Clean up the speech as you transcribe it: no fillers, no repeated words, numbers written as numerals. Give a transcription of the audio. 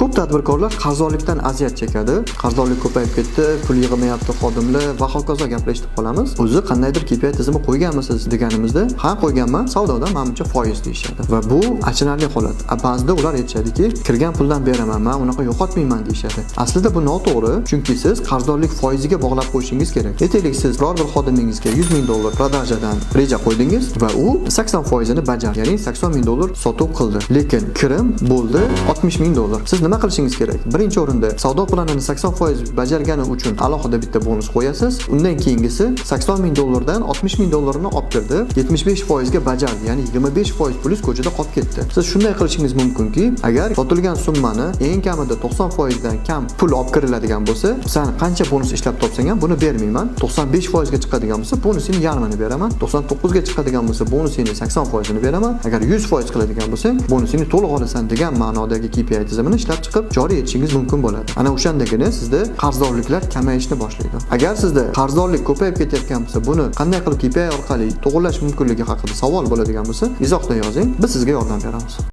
Ko'p tadbirkorlar qarzdorlikdan aziyat chekadi. Qarzdorlik ko'payib ketdi, pul yig'mayapti xodimlar va hokazo gaplar eshitib qolamiz. O'zi qandaydir KPI tizimi qo'yganmisiz deganimizda, "Ha, qo'yganman, savdodan manimcha foiz" deyishadi. Va bu achinarli holat. Ba'zida ular aytishadiki, "Kirgan puldan beraman, man unaqa yo'qotmayman" deyishadi. Aslida bu noto'g'ri, chunki siz qarzdorlik foiziga bog'lab qo'yishingiz kerak. Aytaylik, siz biror bir xodimingizga 100 ming dollar продажа dan reja qo'ydingiz va u 80 foizini bajardi, ya'ni 80 ming dollar sotuv qildi. Lekin kirim bo'ldi 60 ming dollar. Siz nima qilishingiz kerak? Birinchi o'rinda savdo planini 80% bajargani uchun alohida bitta bonus qo'yasiz. Undan keyingisi 80 ming dollardan 60 ming dollarini olib kirdi, 75% ga bajardi, ya'ni 25% pulingiz ko'chada qolib ketdi. Siz shunday qilishingiz mumkinki, agar sotilgan summani eng kamida 90% dan kam pul olib kiriladigan bo'lsa, san qancha bonus ishlab topsang ham buni bermayman. 95% ga chiqadigan bo'lsa, bonusini yarmini beraman. 99 ga chiqadigan bo'lsa, bonusini 80% ini beraman. Agar 100% qiladigan bo'lsang, bonusingni to'liq olasan degan ma'nodagi KPI tizimini ishlab chiqib joriy etishingiz mumkin bo'ladi. Ana o'shandagina sizda qarzdorliklar kamayishni boshlaydi. Agar sizda qarzdorlik ko'payib ketayotgan bo'lsa, buni qanday qilib KPI orqali to'g'irlash mumkinligi haqida savol bo'ladigan bo'lsa, izohda yozing, biz sizga yordam beramiz.